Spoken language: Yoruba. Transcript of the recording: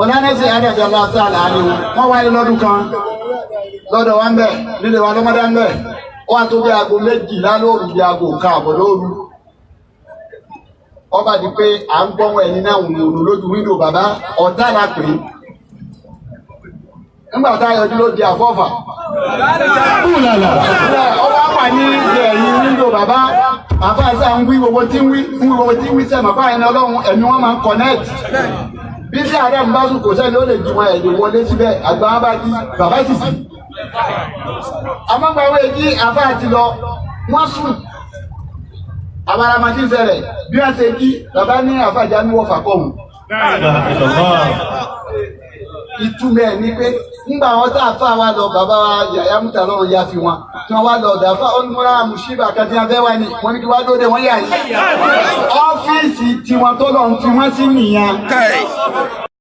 Mọ̀lánẹ́sì Adàbí Aláṣà ni wọ́n wáyé lọ́dún kan lọ́dọ̀ wa ń bẹ̀ nílé wa lọ́mọdé ń bẹ̀. Ó wá tó bí aago 12 lóru, bí aago 1 àbọ̀ lóru. Ọba di pé à ń gbọ́ wọn ẹni náà wùnú lójú wíńdò bàbá ọ̀tá la pè é. Nígbà tá a yọjú ló di àfọ́fà. Ọba wà ní ẹ̀yìn wíńdò bàbá. Àfáà sáà ń wí gbogbo tí ń wí, ń wí gbogbo tí ń wí sẹ́mi àfáà ẹni Ọlọ́run ẹ̀mí wọn máa ń connect. Bí sí ààrẹ ń bá sùn, kò sẹ́ni ó lè jí wọn ẹ̀dẹ̀ wọlé síbẹ̀. Àgbà wọn bá jí, bàbá sì sí. Àmọ́gbàwé jí, àfáà ti lọ, wọ́n sùn. Àbáramọ tí ń ṣẹlẹ̀ bí wọ́n ṣe jí, bàbá ní àfáà já ní wọ́fà kọ̀hún. Ìtumọ̀ ẹ̀ ni pé ńgbà wọn tá a fà wá lọ, bàbá wa Yàyà Múta lọ́run ya fi wọn tí wọ́n wá lọ ọ̀dà fà ọ́nùmọ́ra mùsíbà kan tí wọ́n fẹ́ wá ní wọ́n ní kí wọ́n dóde wọ́n yà yìí. Ọ́fíìsì tiwọn tó lọ ń fi wọ́n sí nìyẹn.